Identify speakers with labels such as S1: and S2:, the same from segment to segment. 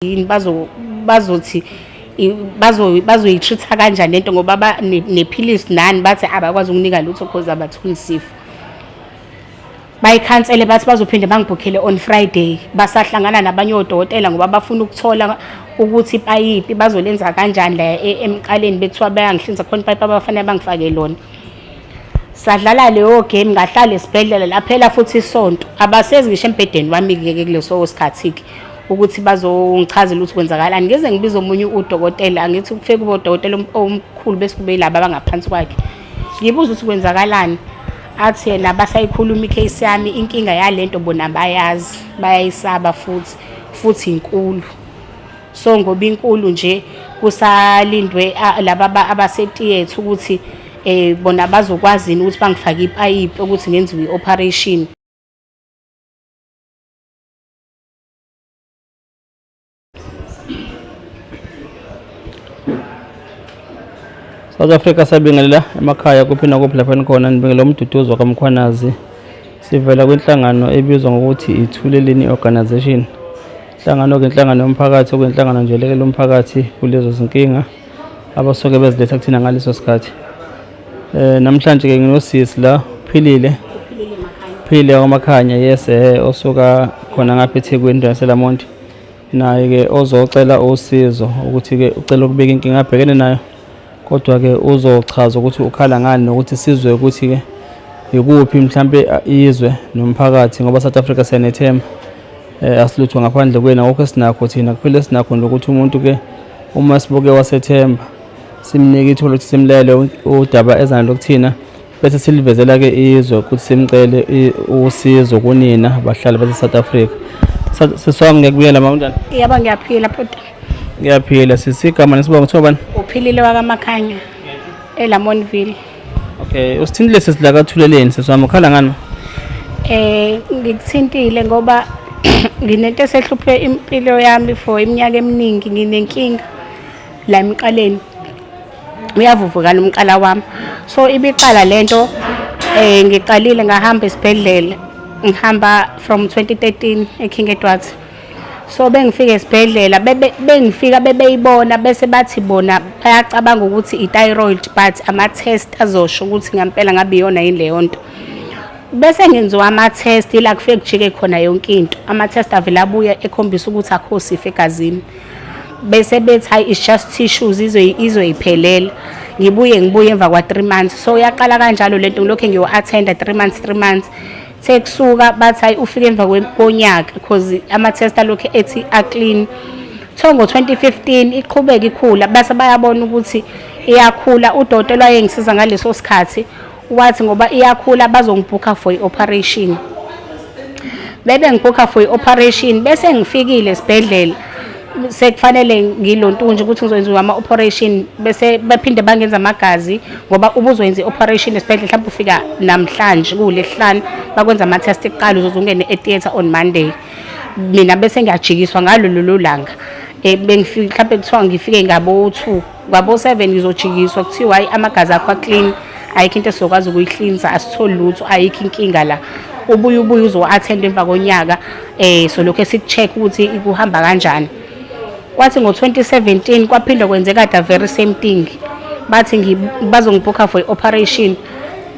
S1: Yini bazothi bazoyi-treat-a kanjani lento ngoba nephilisi nani bathi abakwazi ukunika lutho cause abatholi sifo. Bayikhansele bathi bazophinde bangibhukhele on Friday. Basahlangana nabanye odokotela ngoba bafuna ukuthola ukuthi ipayipi bazolenza kanjani la emqaleni, bekuthiwa bayangihlinza khona ipayipi abafanele bangifake lona. Sadlala leyo game, ngahlala esibhedlela laphela futhi isonto. Abasezi ngisho embhedeni wami-ke kuleso sikhathi-ke ukuthi bazongichazela ukuthi kwenzakalani. Ngize ngibize omunye udokotela, angithi kufike kube udokotela omkhulu bese kube yilaba abangaphansi kwakhe. Ngibuza ukuthi kwenzakalani, athi yena basayikhuluma i-case yami, inkinga yalento bona bayazi, bayayisaba futhi, futhi inkulu. So ngoba inkulu nje kusalindwe laba abasetiyetha ukuthi bona bazokwazi yini ukuthi bangifake ipayipi ukuthi ngenziwe i-operation.
S2: South Africa sabingelela emakhaya kuphi nakuphi lapho enikhona, nibingelela uMduduzi wakaMkhwanazi. Sivela kwinhlangano ebizwa ngokuthi iThuleleni Organisation. Inhlangano-ke inhlangano yomphakathi, okuyinhlangano nje elekelela umphakathi kulezo zinkinga abasuke beziletha kuthina ngaleso sikhathi. Namhlanje-ke nginosisi la, Philile. Philile wamakhanya, yes, osuka khona ngapha eThekwini, endaweni yaseLamonti. Naye-ke ozocela usizo ukuthi-ke ucela ukubika inkinga abhekene nayo, kodwa-ke uzochaza ukuthi ukhala ngani nokuthi sizwe ukuthi-ke ikuphi mhlampe izwe nomphakathi, ngoba South Africa siyanethemba. Asilutho ngaphandle kwena, akukho esinakho thina, kuphela esinakho nje ukuthi umuntu-ke uma sibuke wasethemba simnike ithuba lokuthi simlele udaba eza nalo kuthina, bese silivezela-ke izwe ukuthi simcele usizo kunina bahlali base-South Africa. Sisi wami, ngiyakubuyela ma, unjani?
S1: Yebo, ngiyaphila bhuti.
S2: Ngiyaphila sisi. Igama nesibongo kuthiwa bani?
S1: Uphilile wakaMakhanya eLamontville.
S2: Okay, usithintile sisi la kaThuleleni, sisi wami, ukhala ngani?
S1: Ngikuthintile ngoba nginento esehluphe impilo yami for iminyaka eminingi. Nginenkinga la emqaleni, uyavuvukala umqala wami. So ibiqala lento, ngiqalile ngahamba esibhedlela, ngihamba from 2013 eKing Edwards. So bengifika esibhedlela, bengifika bebeyibona, bese bathi bona bayacabanga ukuthi i-thyroid, but ama-test azosho ukuthi ngempela ngabe iyona yini leyo nto. Bese ngenziwa ama-test, ila kufike kujike khona yonke into. Ama-test avele abuye ekhombisa ukuthi akho sifo egazini, bese bethi hayi, it's just tissues, izoyiphelela. Ngibuye ngibuye emva kwa-3 months. So yaqala kanjalo lento, ngilokhu ngiyo-attenda 3 months, 3 months. Sekusuka bathi hayi, ufike emva konyaka because ama-test alokhu ethi a-clean. So ngo-2015 iqhubeka ikhula, base bayabona ukuthi iyakhula. Udokotela wayengisiza ngaleso sikhathi wathi ngoba iyakhula bazongibhukha for i-operation. Bebe ngibhukha for i-operation, bese ngifikile esibhedlela sekufanele ngilontunje ukuthi ngizoyenziwa ama-operation, bese baphinde bangenza amagazi ngoba ubuzoyenza i-operation esibhedlela mhlawumbe ufika namhlanje kuwulesihlanu, bakwenza ama-test kuqala, uzoze ungene e-theatre on Monday. Mina bese ngiyajikiswa ngalo lolo langa. Bengifike mhlawumbe kuthiwa ngifike ngabo-2, ngabo-7 ngizojikiswa, kuthiwa hayi, amagazi akho a-clean, ayikho into esizokwazi ukuyihlinza, asitholi lutho, ayikho inkinga la. Ubuye ubuye uzo-attend emva konyaka, so lokho esiku-check ukuthi kuhamba kanjani. Kwathi ngo-2017 kwaphinde kwenzeka the very same thing, bathi bazongibhukha for i-operation.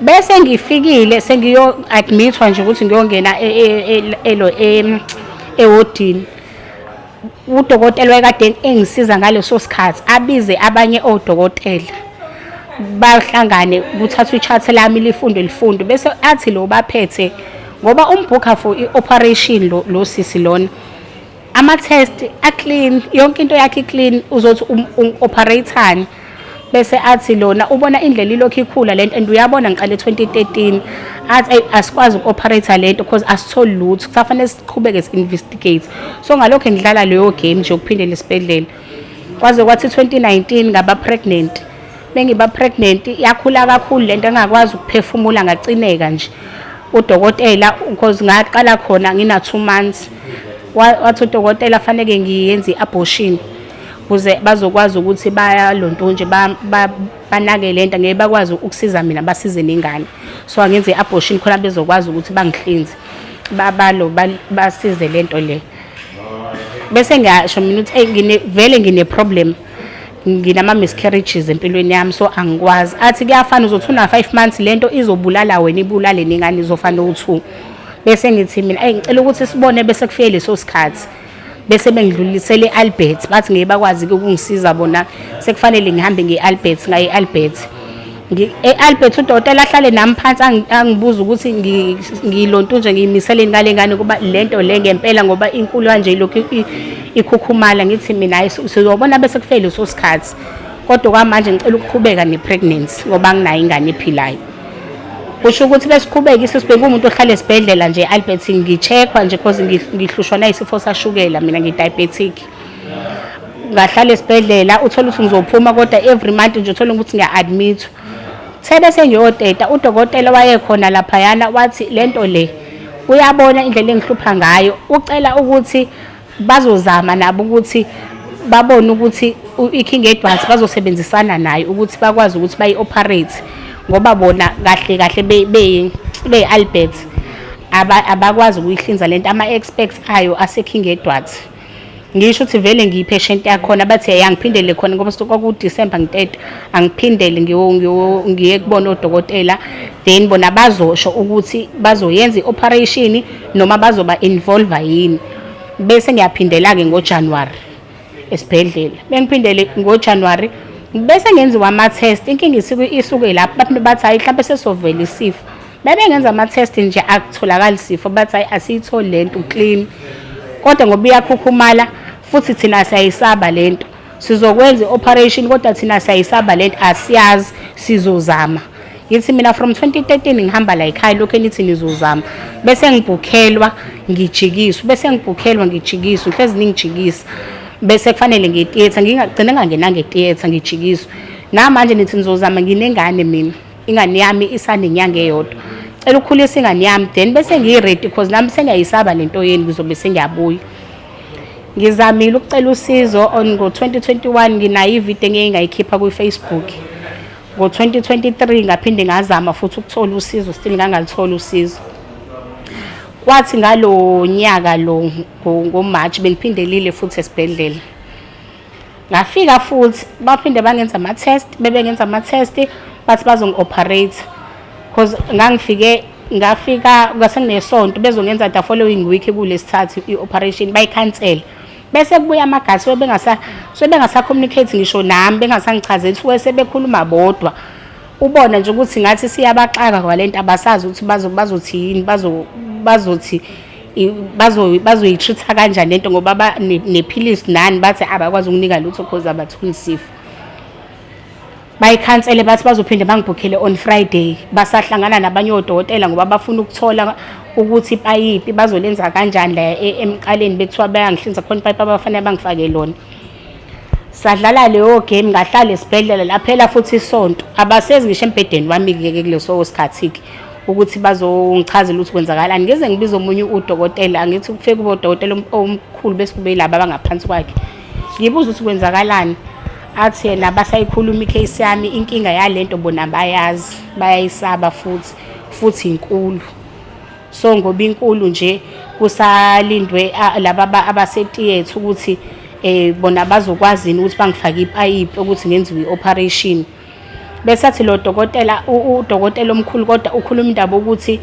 S1: Bese ngifikile sengiyo-admithwa nje ukuthi ngiyongena ewodini, udokotela wayekade engisiza ngaleso sikhathi abize abanye odokotela bahlangane, kuthathwe i-chart lami lifundwe lifundwe, bese athi lo baphethe ngoba umbhukha for i-operation lo sisi lona ama-test a-clean, yonke into yakhe i-clean, uzothi um-operate-ani? Bese athi lona ubona indlela ilokhu ikhula lento and uyabona ngiqale 2013, athi ayi, asikwazi uku-operate lento because asitholi lutho, kusafanele siqhubeke si-investigate. So ngalokho ngidlala leyo game nje ukuphindela esibhedlela kwaze kwathi 2019 ngaba pregnant. Bengiba pregnant, yakhula kakhulu lento, engakwazi ukuphefumula, ngacineka nje. Udokotela, because ngaqala khona ngina 2 months, wathi udokotela faneke ngiyenze i-abortion ukuze bazokwazi ukuthi bayalonto nje banake lento, ngeke bakwazi ukusiza mina, basize nengane. So angenze i-abortion khona bezokwazi ukuthi bangihlinze, babalo basize lento le. Bese ngiyasho mina ukuthi, "Eyi, ngine vele ngine problem, nginama miscarriages empilweni yami, so angikwazi." Athi kuyafana, uzothi una 5 months lento izobulala wena, ibulale nengane, izofana u2. Bese ngithi mina, "Ey, ngicela ukuthi sibone bese kufike leso sikhathi." Bese bengidlulisele e-Albert, bathi ngeke bakwazi ukungisiza bona, sekufanele ngihambe nge-Albert. Ngaye e-Albert. E-Albert udokotela ahlale nami phansi, angibuza ukuthi ngilonto nje ngiyimiseleni ngale ngane, kuba lento le ngempela ngoba inkulu kanje, ilokhu ikhukhumala. Ngithi mina, "Hayi, sizobona bese kufike leso sikhathi, kodwa kwamanje ngicela ukuqhubeka ne-pregnancy ngoba nginayo ingane ephilayo." Kusho ukuthi besiqhubeka isisu, bengumuntu ohlala esibhedlela nje Albert, ngi-check-wa nje cause ngihlushwa nayisifo sashukela mina, ngi-diabetic. Ngahlala esibhedlela, uthole ukuthi ngizophuma, kodwa every month nje uthole ukuthi ngiya-admit. The bese ngiyoteta, udokotela wayekhona laphayana wathi lento le uyabona indlela engihlupha ngayo, ucela ukuthi bazozama nabo ukuthi babone ukuthi i-King Edwards bazosebenzisana nayo ukuthi bakwazi ukuthi bayi-operate, ngoba bona kahle kahle be-Albert abakwazi ukuyihlinza lento, ama-experts ayo ase-King Edwards. Ngisho ukuthi vele ngiyi-patient yakhona, bathi angiphindele khona ngoba kwaku-December ngiteta, angiphindele ngiye kubona odokotela, then bona bazosho ukuthi bazoyenza i-operation noma bazoba involve yini. Bese ngiyaphindela-ke ngoJanuwari esibhedlela. Bengiphindele ngoJanuwari, bese ngenziwa ama-test. Inkinga isuke lapho, baphinde bathi hayi, mhlawumbe sesovela isifo. Bebe ngenza ama-test nje, akutholakali sifo, bathi hayi, asiyitholi lento, clean, kodwa ngoba iyakhukhumala futhi thina siyayisaba lento, sizokwenza i-operation, kodwa thina siyayisaba lento, asiyazi, sizozama. Ngithi mina, from 2013 ngihamba la ekhaya, lokhu enithi nizozama, bese ngibhukhelwa ngijikiswa, bese ngibhukhelwa ngijikiswa, hlezi ningijikisa, bese kufanele ngiye theatre, ngingagcina ngangenanga e-theatre, ngijikiswa. Namanje nithi nizozama, nginengane mina, ingane yami isanenyanga eyodwa, cela ukukhulisa ingane yami, then bese ngiyi-ready, because nami sengiyayisaba lento yeni, ngizobe sengiyabuya. Ngizamile ukucela usizo on ngo-2021, nginayo ividiyo engike ngayikhipha kwi-Facebook. Ngo-2023 ngaphinde ngazama futhi ukuthola usizo, still ngangaluthola usizo. Kwathi ngalo nyaka lo ngo-March bengiphindelile futhi esibhedlela, ngafika futhi baphinde bangenza ama-test. Bebengenza ama-test, bathi bazongi-operate, cause ngangifike, ngafika ngase nginesonto, bezongenza the following week kulesithathu i-operation, bayikhansela. Bese kubuya amagasi, sebengasa communicate ngisho nami, bengasangichazeli, suke sebekhuluma bodwa, ubona nje ukuthi ngathi siyabaxaka kwalento, abasazi ukuthi bazothi yini, bazothi bazoyi-treat-a kanjani lento, ngoba nephilisi nani bathi abakwazi ukunika lutho cause abatholi sifo. Bayikhansele, bathi bazophinde bangibhukhele on Friday, basahlangana nabanye odokotela ngoba bafuna ukuthola ukuthi ipayipi bazolenza kanjani la emqaleni, bekuthiwa bayangihlinza, khona ipayipi abafanele bangifake lona. Sadlala leyo game, ngahlala esibhedlela laphela futhi isonto, abasezi ngisho embhedeni wami-ke kuleso sikhathi-ke ukuthi bazongichazela ukuthi kwenzakalani. Ngize ngibize omunye udokotela, angithi kufike kube udokotela omkhulu, bese kube yilaba abangaphansi kwakhe, ngibuza ukuthi kwenzakalani, athi yena basayikhuluma i-case yami, inkinga yalento bona bayazi, bayayisaba futhi inkulu, so ngoba inkulu nje kusalindwe laba abase-theatre ukuthi bona bazokwazi yini ukuthi bangifake ipayipi ukuthi ngenziwe i-operation. Bese athi lo dokotela, udokotela omkhulu, kodwa ukhuluma indaba ukuthi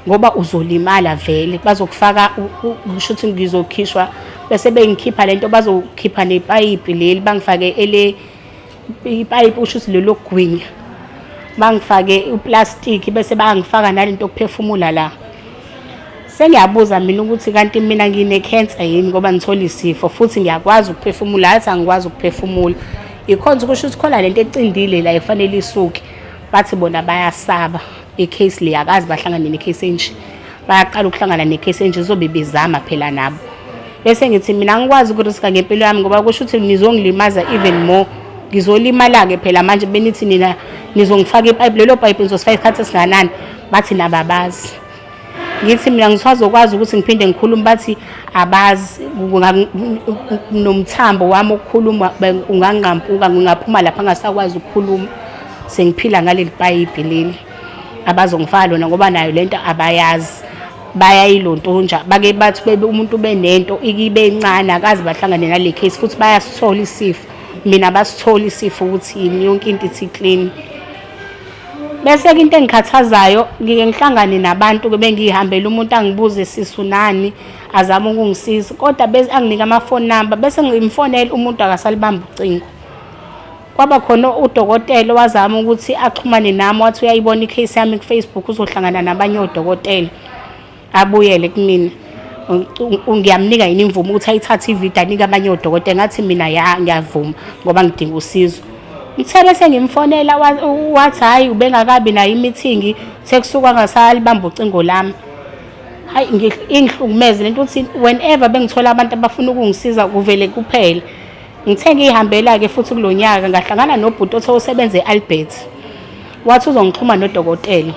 S1: ngoba uzolimala vele, bazokufaka kusho ukuthi ngizokhishwa, bese bengikhipha lento, bazokhipha nepayipi leli, bangifake ele ipayipi, usho ukuthi lelo gwinya, bangifake uplastiki, bese bangifaka nalento yokuphefumula la. Sengiyabuza mina ukuthi kanti mina ngine-cancer yini, ngoba ngithola isifo futhi ngiyakwazi ukuphefumula? Athi angikwazi ukuphefumula, ikhonza kusho ukuthi khona lento ecindile la efanele isuke. Bathi bona bayasaba i-case le, akazi bahlangane ne-case enje, bayaqala ukuhlangana ne-case enje, zobe bezama phela nabo. Bese ngithi mina angikwazi ukuriska ngempilo yami, ngoba kusho ukuthi nizongilimaza even more, ngizolimala-ke phela manje. Benithi nina nizongifaka ipayipi, lelo payipi nizosifaka isikhathi esinganani? Bathi nababazi. Ngithi mina ngisazokwazi ukuthi ngiphinde ngikhulume? Bathi abazi, nomthambo wami okukhuluma unganqampuka, ngingaphuma lapha ngasakwazi ukukhuluma, sengiphila ngaleli payipi leli abazongifaka lona, ngoba nayo lento abayazi. Bayayilontonja bake bathi bebe umuntu benento ikibe encane akaze bahlangane nale case futhi bayasithola isifo. Mina basithola isifo ukuthi yini, yonke into ithi clean. Bese-ke into engikhathazayo, ngike ngihlangane nabantu-ke bengiyihambela, umuntu angibuze sisu nani, azame ukungisiza, kodwa bese anginike ama-phone number, bese ngimfonela umuntu akasalibambi ucingo. Kwaba khona udokotela owazama ukuthi axhumane nami, wathi uyayibona i-case yami ku-Facebook, uzohlangana nabanye odokotela abuyele kumina. Ngiyamnika yini imvume ukuthi ayithathe ividiyo anike abanye odokotela? Ngathi mina ya, ngiyavuma ngoba ngidinga usizo. Ngithe bese ngimfonela, wathi hhayi, ubengakabi nayo i-meeting, uthe kusuka angasalibamba ucingo lami. Hayi, ingihlukumeze lento ukuthi whenever bengithola abantu abafuna ukungisiza kuvele kuphele. Ngithe ngiyihambela-ke futhi kulo nyaka ngahlangana nobhuti othe usebenza e-Albert, wathi uzongixhuma nodokotela.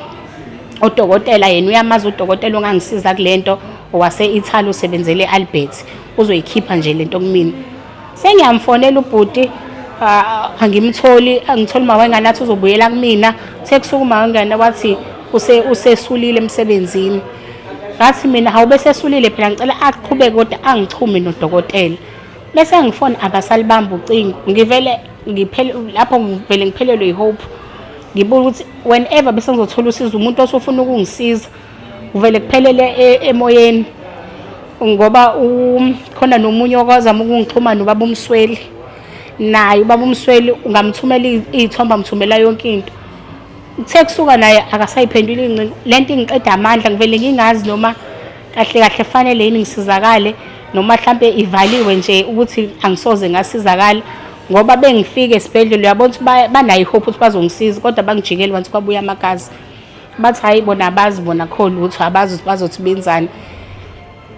S1: Udokotela yena uyamazi udokotela ongangisiza kule nto, owase-Italy usebenzele e-Albert, uzoyikhipha nje lento kumina. Sengiyamfonela ubhuti, angimtholi, angitholi uma wengane, athi uzobuyela kumina. Uthe kusuka uma wengane wathi usesulile emsebenzini. Ngathi mina hawu, besesulile phela, ngicela aqhubeke kodwa angixhume nodokotela. Bese ngifona akasalibamba ucingo, ngivele ngiphele lapho, ngivele ngiphelelwe i-hope. Ngibuka ukuthi whenever bese ngizothola usizo, umuntu osufuna ukungisiza kuvele kuphelele emoyeni. Ngoba khona nomunye okwazama ukungixhuma nobaba uMsweli, naye ubaba uMsweli ungamthumela iy'thombe, amthumela yonke into. Kuthe kusuka naye akasayiphenduli iy'ngcingo. Le nto ingiqeda amandla, ngivele ngingazi noma kahle kahle fanele yini ngisizakale noma hlampe ivaliwe nje ukuthi angisoze ngasizakala. Ngoba bengifika esibhedlela, uyabona ukuthi banayo i-hope ukuthi bazongisiza, kodwa bangijikele once kwabuya amagazi, bathi hhayi, bona abazi, bona kho lutho, abazi ukuthi bazothi benzani.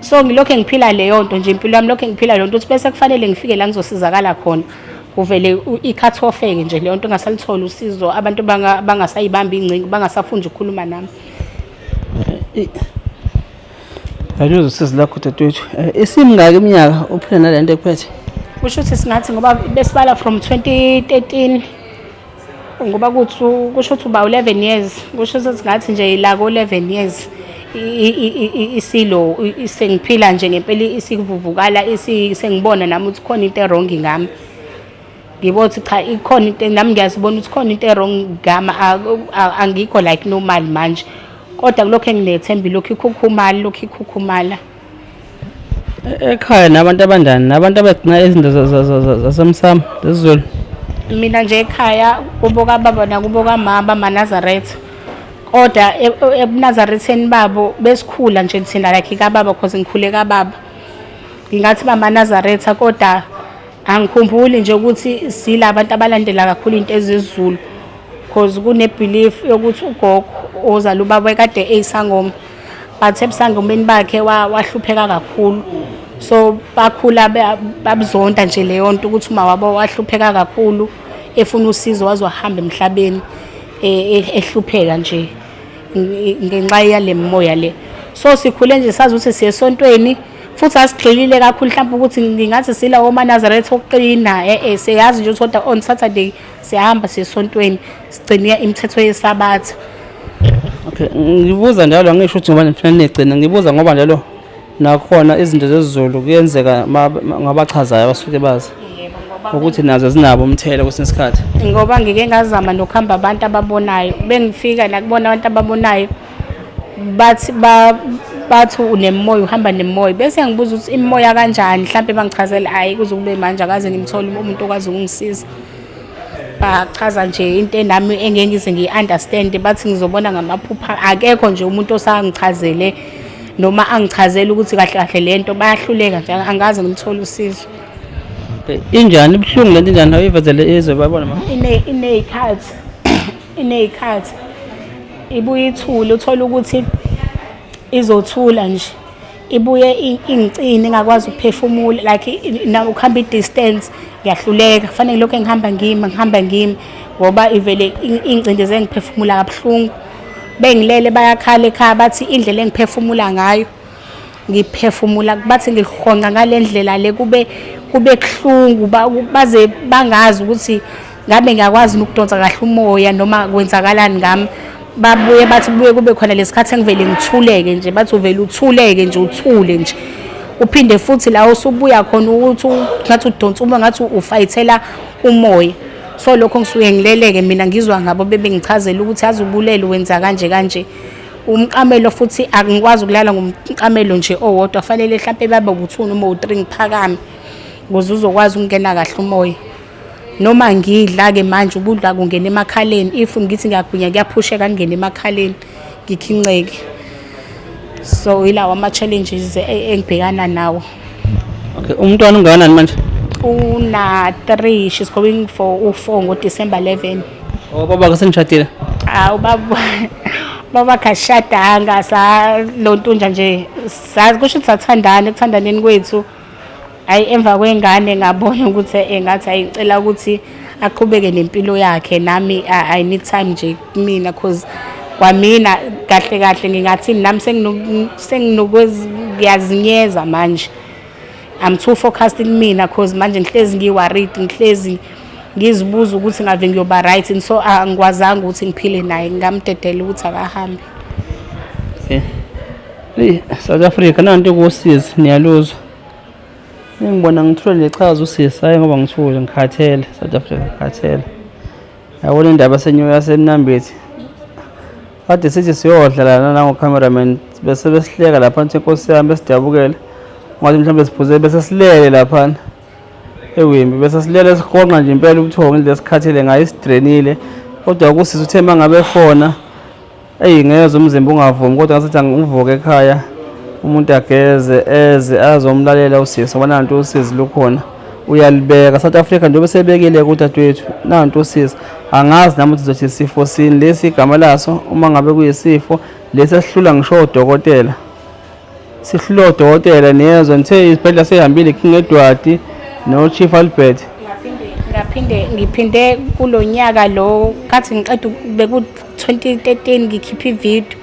S1: So ngilokhu ngiphila leyo nto nje impilo yami, lokhu ngiphila leyo nto ukuthi bese kufanele ngifike la ngizosizakala khona, kuvele i-cut off-ke nje leyo nto, ngingasalitholi usizo, abantu bangasayibambi iy'ngcingo, bangasafundi ukukhuluma nami.
S2: Ngiyaluzwa usizi lakho dadewethu. Isimingaki iminyaka uphila nale nto ekuphethe?
S1: Kusho ukuthi singathi ngoba besibala from 2013, ngoba kuthi kusho ukuthi uba 11 years, kusho ukuthi singathi nje la ko 11 years isilo sengiphila nje ngempela, isikuvuvukala, sengibona nami ukuthi khona into e-wrong ngami. Ngibona ukuthi cha, ikhona into nami ngiyazibona ukuthi khona into e-wrong ngami, angikho like normal manje, kodwa kulokhu enginethemba ilokhu ikhukhumala, lokhu ikhukhumala.
S2: Ekhaya nabantu abanjani, nabantu abagcina izinto zasemsamo zesiZulu?
S1: Mina nje ekhaya kubo kababa nakubo kamama amaNazaretha, kodwa ebuNazaretheni babo besikhula nje thina like kababa, cause ngikhule kababa, ngingathi bamaNazaretha, kodwa angikhumbuli nje ukuthi sila abantu abalandela kakhulu into ezesiZulu, cause kune-belief yokuthi ugogo ozala ubaba kade eyisangoma, but ebusangomeni bakhe wahlupheka kakhulu. So bakhula babuzonda nje leyo nto ukuthi uma wabo wahlupheka kakhulu efuna usizo, waze wahamba emhlabeni ehlupheka nje ngenxa yale moya le. So sikhule nje sazi ukuthi siye esontweni, futhi asigxilile kakhulu mhlawumbe ukuthi ngingathi silawo maNazaretha okuqina, siyazi nje ukuthi kodwa on Saturday siyahamba siye esontweni, sigcine imithetho yeSabatha.
S2: Okay, ngibuza njalo, angisho ukuthi ngoba nifuna nigcina, ngibuza ngoba njalo nakhona izinto zesiZulu kuyenzeka ngabachazayo abasuke bazi ukuthi nazo zinabo umthelo kwesinye isikhathi.
S1: Ngoba ngike ngazama nokuhamba abantu ababonayo, bengifika nakubona abantu ababonayo, bathi bathi unemoya, uhamba nemoya. Bese ngibuza ukuthi imimoya kanjani, mhlampe bangichazela. Hhayi, kuze kube manje akaze ngimthole umuntu okwazi ukungisiza. Bachaza nje into enami engeke ngize ngiyi-understand, bathi ngizobona ngamaphupha. Akekho nje umuntu osangichazele noma angichazele ukuthi kahle kahle le nto, bayahluleka nje, angaze ngimthole usizo.
S2: Injani, ibuhlungu lento, injani? Ayivezele izwe babona ma.
S1: Iney'khathi, iney'khathi ibuye ithule, uthole ukuthi izothula nje, ibuye ingicine ingakwazi ukuphefumula, like na ukuhamba i-distance ngiyahluleka, kufanele lokho engihamba ngima, ngihamba ngima, ngoba ivele ingcindeze, ngiphefumula kabuhlungu. Bengilele bayakhala ekhaya, bathi indlela engiphefumula ngayo, ngiphefumula bathi ngihonqa ngale ndlela le, kube kuhlungu, baze bangazi ukuthi ngabe ngiyakwazi ukudonsa kahle umoya noma kwenzakalani ngami. Babuye bathi kubuye kube khona lesikhathi engivele ngithuleke nje, bathi uvele uthuleke nje, uthule nje, uphinde futhi la usubuya khona ukuthi ngathi udonsa uma ngathi ufayithela umoya. So lokho ngisuke ngileleke mina, ngizwa ngabo bebengichazela ukuthi yazi ubulele wenza kanje kanje. Umqamelo futhi angikwazi ukulala ngomqamelo nje owodwa, fanele mhlampe babe u-2 noma u-3 ngiphakame ukuze uzokwazi ukungena kahle umoya. Noma ngidla-ke manje ukudla kungena emakhaleni, if ngithi ngiyagwinya kuyaphusheka kungena emakhaleni ngikhinceke. So yilawo ama-challenges engibhekana nawo.
S2: Okay, umntwana ungakanani manje?
S1: Una 3, she's going for u4 ngoDecember 11.
S2: Oh, baba ke senishadile?
S1: Hawu baba, baba khashadanga sa lontunja nje, sazi kusho ukuthi sathandana ekuthandaneni kwethu. Hayi emva kwengane ngabona ukuthi engathi ayicela ukuthi aqhubeke nempilo yakhe, nami I need time nje kumina, cause kwamina kahle kahle ngingathini nami ngiyazinyeza manje. I'm too focused kumina cause manje ngihlezi ngi-worried, ngihlezi ngizibuza ukuthi ngave ngiyoba right, and so angikwazanga ukuthi ngiphile naye, ngamdedela ukuthi akahambe.
S2: Okay. Hey, South Africa nanto kusizi niyaluzwa. Ngibona ngithule nje chaza usisi, hayi ngoba ngithule ngikhathele, South Africa ngikhathele. Yabona indaba yasenyoka yasemnambithi. Kade sithi siyodla lana nango-cameraman bese besihleka lapha nthi inkosi yami besidabukele. Ngathi mhlawumbe siphuze bese silele laphana ewimbi, bese silele sigonqa nje impela ubuthongo indlela esikhathele ngayo isidrenile. Kodwa kusisi uthe uma ngabe efona eyi ngezwe umzimba ungavumi, kodwa ngathi angivuke ekhaya umuntu ageze eze azomlalela usisi, ngoba nanto usizi lukhona uyalibeka. South Africa njengoba sebekile kudadewethu nanto usizi, angazi nami ukuthi uzothi isifo sini lesi, igama laso uma ngabe kuyisifo lesi esihlula ngisho odokotela, sihlula odokotela. Niyezwa nithe isibhedlela sehambile King Edward no Chief Albert.
S1: Ngaphinde ngiphinde kulo nyaka lo kathi ngiqeda beku 2013 ngikhipha ivideo,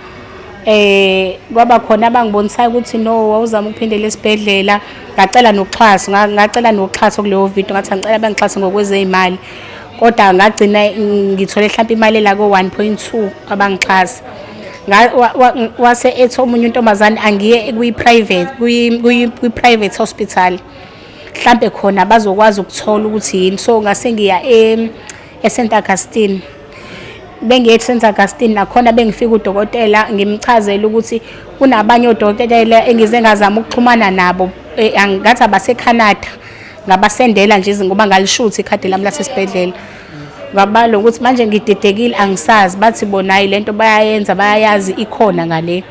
S1: kwaba khona abangibonisayo ukuthi no wawuzama ukuphindela esibhedlela. Ngacela noxhaso, ngacela noxhaso kuleyo video, ngathi angicela bangixhase ngokwezeyimali, kodwa ngagcina ngithole mhlawumbe imali ela ko 1.2 abangixhasa. Wase ethi omunye untombazane angiye kwi-private hospital, mhlambe khona bazokwazi ukuthola ukuthi yini. So ngase ngiya e-St Augustine, bengiye e-St Augustine nakhona bengifika udokotela ngimchazela ukuthi kunabanye odokotela engize ngazama ukuxhumana nabo, ngathi abaseCanada, ngabasendela nje ngoba ngalishutha ikhadi lami lasesibhedlela. Ngabala ukuthi manje ngididekile angisazi, bathi bona hayi lento bayayenza bayayazi ikhona ngale.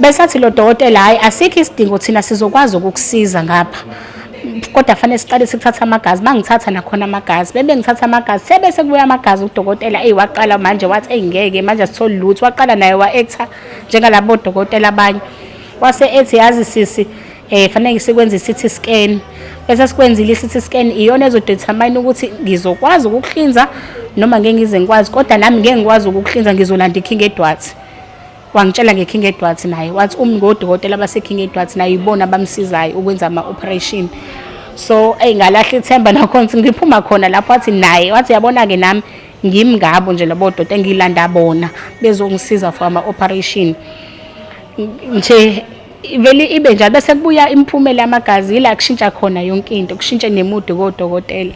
S1: Besathi lo dokotela hayi asikho isidingo thina sizokwazi ukukusiza ngapha, kodwa fanele siqale sikuthatha amagazi. Bangithatha nakhona amagazi, bebengithatha amagazi sebese kubuya amagazi udokotela eyi waqala manje wathi eyi ngeke manje asitholi lutho. Waqala naye wa-actor njengalabo dokotela abanye, wase ethi yazi sisi fanele sikwenze i-CT scan. Bese sikwenzile i-CT scan, iyona ezodetermine ukuthi ngizokwazi ukukuhlinza noma ngeke ngize ngikwazi, kodwa nami ngeke ngikwazi ukukuhlinza, ngizolanda i-King Edward. Wangitshela nge-King Edward naye, wathi umi ngodokotela base-King Edward naye ibona abamsizayo ukwenza ama-operation. So eyi ngalahla ithemba nakhona ukuthi ngiphuma khona lapho. Wathi naye wathi yabona-ke nami ngimi ngabo nje labo dota engilanda bona bezongisiza for ama-operation nje, vele ibe njalo. Bese kubuya imiphumela yamagazi, yila kushintsha khona yonke into, kushintshe nemudu kodokotela.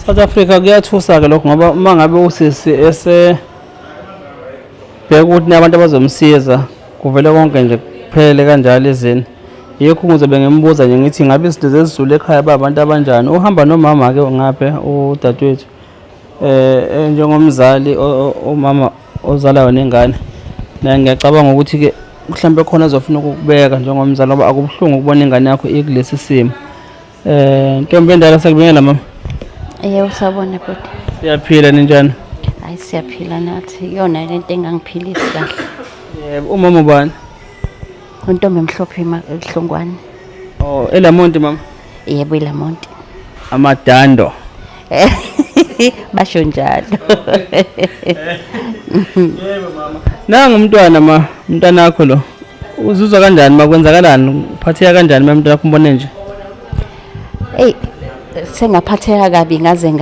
S2: South Africa kuyathusa-ke lokho, ngoba uma ngabe usisi ese bheka ukuthi nabantu abazomsiza kuvele konke nje kuphele kanjalo izini. Yikho ngizobe ngimbuza nje ngithi ngabe izinto zesiZulu ekhaya ba abantu abanjani. Uhamba nomama-ke ngapha udadewethu, njengomzali umama ozalayo nengane, naye ngiyacabanga ukuthi-ke mhlawumbe khona azofuna ukukubeka njengomzali, ngoba akubuhlungu ukubona ingane yakho ikulesi simo. Ntombi endala, sakubingela mama.
S3: Yebo, sawubona bhuti.
S2: Siyaphila, ninjani?
S3: Hayi siyaphila nathi. Iyona lento engangiphilisi kahle.
S2: Yebo, umama ubani?
S3: Untombi emhlophe Hlongwane.
S2: Oh, eLamonti mama.
S3: Yebo, eLamonti.
S2: Amadando.
S3: Basho njalo.
S2: Yebo mama. Nangu umntwana ma, umntwana wakho lo. Uzuzwa kanjani makwenzakalani? Uphatheka kanjani uma umntwana wakho umbone nje?
S3: Ey, sengaphatheka kabi ngaze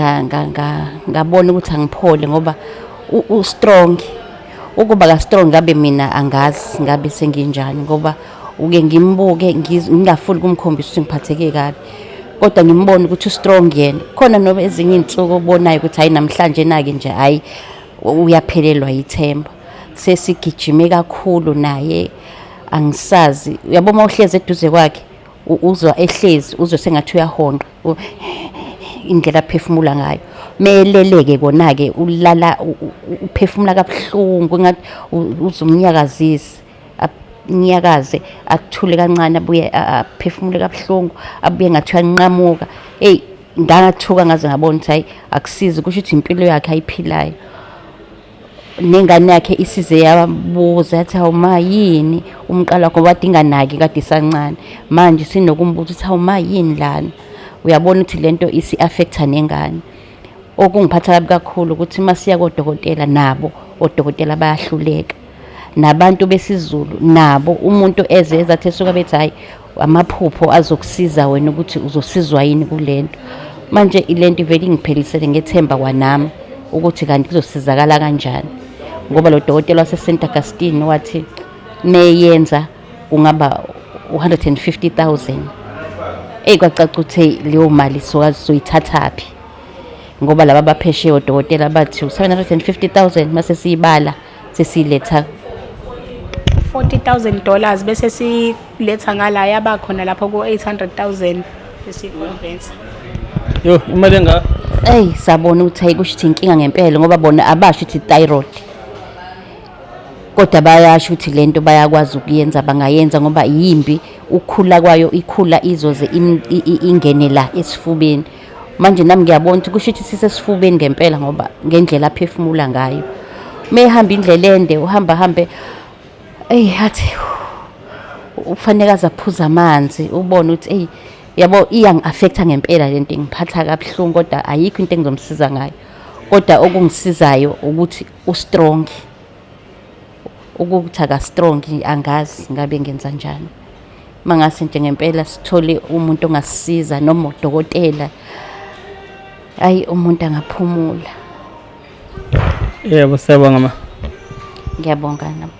S3: ngabona ukuthi angiphole, ngoba U-strong. Ukuba ka-strong ngabe mina angazi ngabe senginjani, ngoba uke ngimbuke ngingafuni ukumkhombisa ukuthi ngiphatheke kabi, kodwa ngimbone ukuthi u-strong yena. Khona noma ezinye iy'nsuku obonayo ukuthi hhayi namhlanje nake nje, hhayi uyaphelelwa yithemba. Sesigijime kakhulu naye, angisazi. Uyabo uma uhlezi eduze kwakhe, uzwa ehlezi, uzwe sengathi uyahonqa indlela aphefumula ngayo. Meleleke kona-ke ulala uphefumula kabuhlungu, engathi uzumnyakazise, anyakaze, athule kancane, abuye aphefumule kabuhlungu, abuye ngathi uyanqamuka. Eyi, ngangathuka ngaze ngabona ukuthi hhayi akusizi, kusho ukuthi impilo yakhe ayiphilayo. Nengane yakhe isize yabuza yathi, hawu ma, yini umqala wakho? Kade inganaki, kade isancane. Manje sinokumbuza ukuthi, hawu ma, yini lana? Uyabona ukuthi lento isi-affect-a nengane. Okungiphatha kabi kakhulu ukuthi uma siya kodokotela, nabo odokotela bayahluleka, nabantu besiZulu nabo, umuntu eze ezathi esuka bethi hhayi amaphupho azokusiza wena ukuthi uzosizwa yini kulento. Manje ilento ivele ingiphelisele ngethemba kwanami ukuthi kanti kuzosizakala kanjani, ngoba lo dokotela wase-St Augustine wathi meyenza kungaba u-150,000. Eyi, kwacaca ukuthi leyo mali soyithathaphi, ngoba laba abaphesheya odokotela bathi u-750,000 mase siyibala sesiyiletha.
S1: $40,000 bese siletha ngala, yaba khona lapho ku-800,000 esiyiconvince.
S2: Yo, imali engaka!
S3: Eyi, sabona ukuthi hayi, kusho ukuthi inkinga ngempela, ngoba bona abasho ukuthi thyroid, kodwa bayasho ukuthi lento bayakwazi ukuyenza, bangayenza, ngoba yimbi ukukhula kwayo, ikhula izoze ingene la esifubeni. Manje nami ngiyabona ukuthi kusho ukuthi sisesifubeni ngempela, ngoba ngendlela aphefumula ngayo mehamba indlela ende, uhamba hambe, eyi athi ufanele aze aphuze amanzi. Ubone ukuthi eyi yabo, iyangi-affect-a ngempela lento, ingiphatha kabuhlungu, kodwa ayikho into engizomsiza ngayo. Kodwa okungisizayo ukuthi u-strong. Ukuthi aka-strong, angazi ngabe ngenza njani. Mangase nje ngempela sithole umuntu ongasisiza noma udokotela, hayi umuntu angaphumula.
S2: Yebo, siyabonga ma.
S3: Ngiyabonga nami.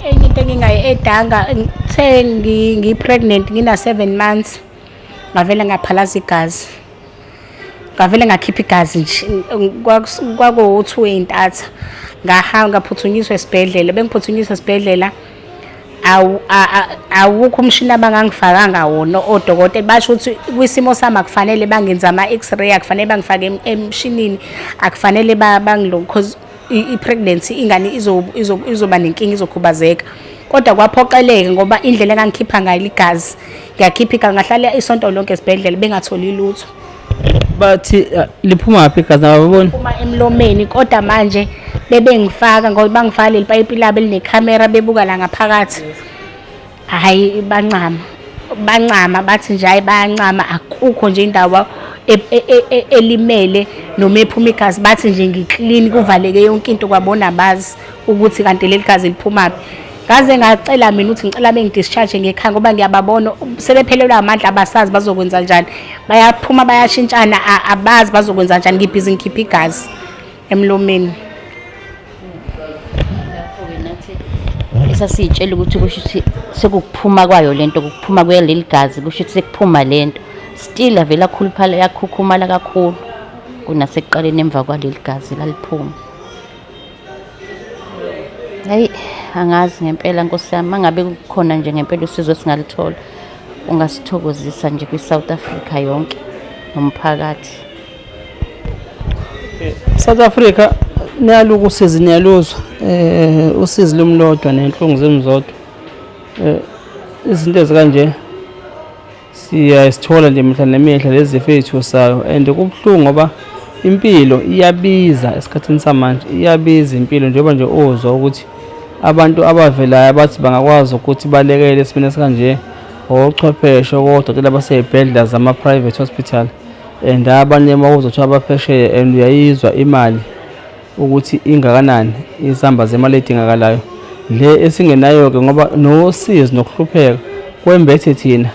S1: Enye into engingayi-edanga, ngithe ngi-pregnant ngina-7 months, ngavele ngaphalaza igazi, ngavele ngakhipha igazi nje. Kwakuwu-2 ey'ntatha. Ngahamba ngaphuthunyiswa esibhedlela, bengiphuthunyiswa esibhedlela, awukho umshini abangangifakanga wona odokotela. Basho ukuthi kwisimo sami akufanele bangenze ama-x-ray, akufanele bangifake emshinini, akufanele bangilo, because i-pregnancy, ingane izoba nenkinga, izokhubazeka. Kodwa kwaphoqeleka ngoba indlela engangikhipha ngayo igazi, ngiyakhipha igazi, ngahlala isonto lonke esibhedlela bengatholi lutho.
S2: Bathi liphuma phi igazi, ababoni?
S1: Uma emlomeni. Kodwa manje bebengifaka, ngoba bangifaka leli payipi labo elinekhamera, bebuka la ngaphakathi, hhayi bancama, bancama, bathi nje hhayi bayancama, akukho nje indawo elimele noma ephuma igazi. Bathi nje ngi-clean, kuvaleke yonke into, kwabona bazi ukuthi kanti leli gazi liphumaphi. Ngaze ngacela mina ukuthi ngicela bengi-discharge ngekhaya, ngoba ngiyababona sebephelelwa amandla, abasazi bazokwenza njani, bayaphuma bayashintshana, abazi bazokwenza njani, ngibhizi ngikhipha igazi emlomeni.
S3: Lapho-ke nathi esasiy'tshela ukuthi kusho ukuthi sekukuphuma kwayo lento, kuphuma kwaleli gazi, kusho ukuthi sekuphuma lento, still avele akhuluphala, yakhukhumala kakhulu kunasekuqaleni emva kwaleli gazi laliphuma. Hayi, angazi ngempela nkosi yami, mangabe kukhona nje ngempela usizo esingalithola, ungasithokozisa nje kwi-South Africa yonke nomphakathi.
S2: South Africa, niyaluka usizi, niyaluzwa usizi lumlodwa nenhlungu zemzodwa. Izinto ezikanje siyasithola nje mihla nemihla, lezi zifo ey'thusayo, and kubuhlungu ngoba impilo iyabiza esikhathini samanje, iyabiza impilo, njengoba nje uzwa ukuthi abantu abavelayo abathi bangakwazi ukuthi balekele esimeni esikanje ochwepheshe, odokotela basey'bhedlela zama-private hospital, and abanye uma kuzothiwa abaphesheya, and uyayizwa imali ukuthi ingakanani, izamba zemali edingakalayo le esingenayo-ke, ngoba nosizi nokuhlupheka kwembethe thina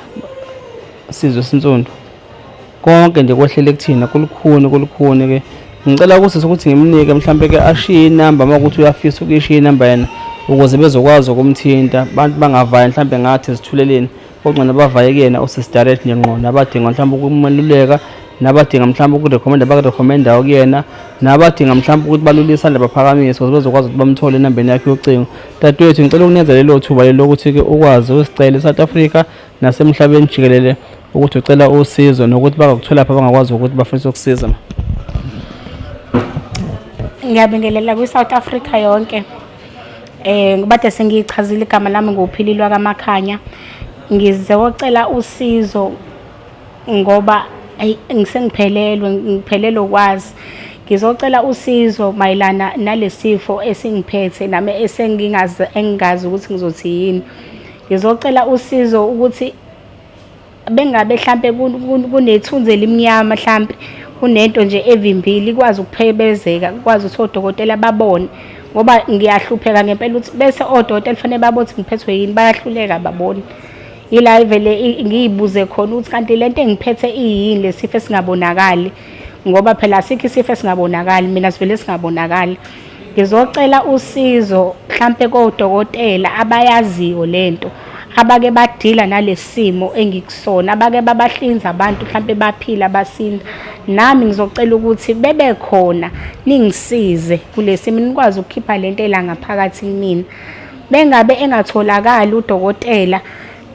S2: sizwe sinsundu, konke nje kwehlele kuthina, kulukhuni, kulukhuni-ke. Ngicela kusisi ukuthi ngimnike mhlampe ke ashiye inamba uma ukuthi uyafisa ukuyishiya inamba yena ukuze bezokwazi ukumthinta abantu bangavayi mhlampe ngathi zithuleleni kongcono bavaye kuyena usisi direct nje ngqo nabadinga mhlawumbe ukumeluleka nabadinga mhlawumbe ukurekhomenda bakurekhomendayo kuyena nabadinga mhlawumbe ukuthi balule isandla baphakamise ukuze bezokwazi ukuthi bamthole enambeni yakhe yocingo. Dadewethu ngicela ukunikeza lelo thuba lelo lokuthi-ke ukwazi usicela e-South Africa nasemhlabeni jikelele ukuthi ucela usizo nokuthi bangakutholaphi abangakwazi ukuthi bafise ukusiza.
S1: Ngiyabingelela kwi-South Africa yonke. Ngibade sengiyichazile igama lami nguPhililwa kaMakhanya. Ngizocela usizo ngoba ayi ngisengiphelelwe ngiphelelwe ukwazi. Ngizocela usizo mayelana nalesifo esingiphethe nami esengingazi engingazi ukuthi ngizothi yini. Ngizocela usizo ukuthi bengabe hlampe kunethunzi elimnyama hlampe kunento nje evimbile ikwazi ukuphebezeka kukwazi ukuthi odokotela babone ngoba ngiyahlupheka ngempela ukuthi bese odokotela kufanele babone ukuthi ngiphethwe yini bayahluleka babone. Yila vele ngiyibuze khona ukuthi kanti lento engiphethe iyini lesifo esingabonakali ngoba phela asikho isifo esingabonakali mina sivele singabonakali. Ngizocela usizo mhlampe kodokotela abayaziyo lento abake badila nalesimo engikusona abake babahlinza abantu mhlampe baphila basinda. Nami ngizocela ukuthi bebe khona ningisize kulesimo nikwazi ukukhipha lento ela ngaphakathi kumina. Bengabe engatholakali udokotela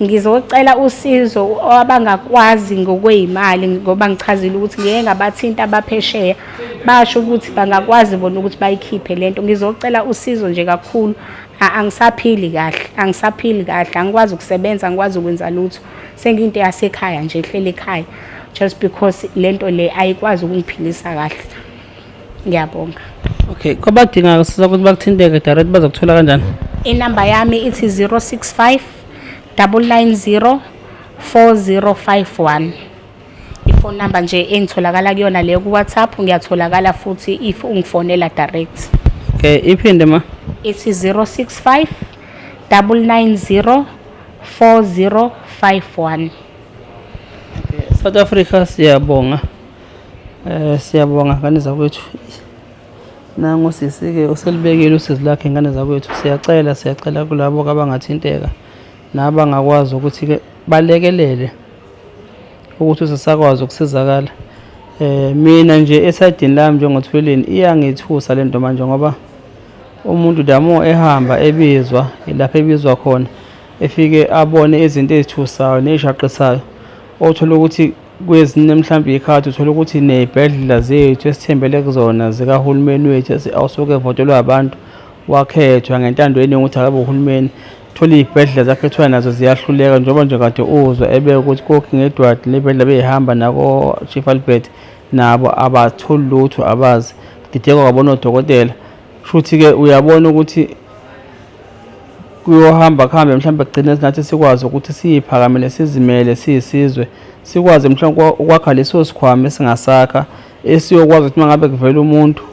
S1: ngizocela usizo abangakwazi ngokwey'mali ngoba ngichazile ukuthi ngeke ngabathinta abaphesheya basho ukuthi bangakwazi bona ukuthi bayikhiphe lento. Ngizocela usizo nje kakhulu angisaphili kahle angisaphili kahle angikwazi ukusebenza angikwazi ukwenza lutho sengiyinto yasekhaya nje ehleli ekhaya just because lento le ayikwazi ukungiphilisa kahle. Ngiyabonga.
S2: Okay, kwabadinga siza ukuthi bakuthinteke direct bazokuthola kanjani?
S1: Inamba yami ithi 065 990 4051. Ifone number nje engitholakala kuyona leyo ku WhatsApp ngiyatholakala futhi if ungifonela direct.
S2: Okay, iphinde ma.
S1: Ithi 065 990 4051.
S2: Okay, South Africa siyabonga. Siyabonga ngane zakwethu. Nangu sisi-ke uselibekile usizi lakhe ngane zakwethu. Siyacela siyacela kulabo abangathinteka nabangakwazi ukuthi-ke balekelele ukuthi usisakwazi ukusizakala. Mina nje esayidini lami njengoThuleleni iyangithusa le nto manje ngoba umuntu the more ehamba ebizwa lapho ebizwa khona efike abone izinto ezithusayo nezishaqisayo othola ukuthi kwezinye mhlawumbe iy'khathi uthola ukuthi ney'bhedlela zethu esithembele kuzona zikahulumeni wethu awusuke evotelwe abantu wakhethwa ngentando yeningi ukuthi akabe uhulumeni thola iy'bhedlela zakhethwa nazo ziyahluleka njengoba nje kade uzwa ebeka ukuthi ko-King Edward ney'bhedlela bey'hamba nako-Chief Albert nabo abatholi lutho abazi kudideka kwabona odokotela shuthi-ke uyabona ukuthi kuyohamba kuhambe mhlawumbe kugcine nathi sikwazi ukuthi siyiphakamele sizimele siyisizwe sikwazi mhlawumbe ukwakha leso sikhwama esingasakha esiyokwazi ukuthi uma ngabe kuvela umuntu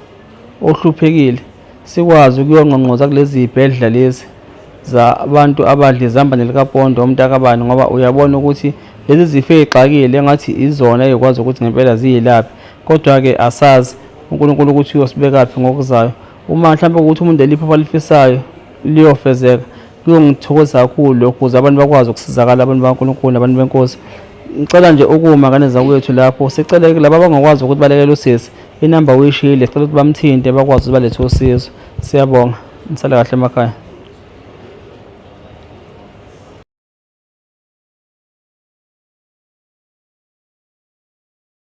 S2: ohluphekile sikwazi ukuyongqongqoza kulezi zibhedlela lezi zabantu abadla izambane likapondo umntakabani ngoba uyabona ukuthi lezi zifo ey'xakile engathi izona ey'kwazi ukuthi ngempela ziyilaphi kodwa-ke asazi uNkulunkulu ukuthi uyosibekaphi ngokuzayo. Uma mhlawumbe ukuthi umuntu eliphupho alifisayo liyofezeka kuyongithokozisa kakhulu lokhu ukuze abantu bakwazi ukusizakala abantu bakaNkulunkulu nabantu benkosi. Ngicela nje ukuma ngane zakwethu lapho sicele laba abangakwazi ukuthi balekele usisi inamba uyishiyile sicela ukuthi bamthinte bakwazi ukuthi balethe usizo. Siyabonga nisale kahle emakhaya.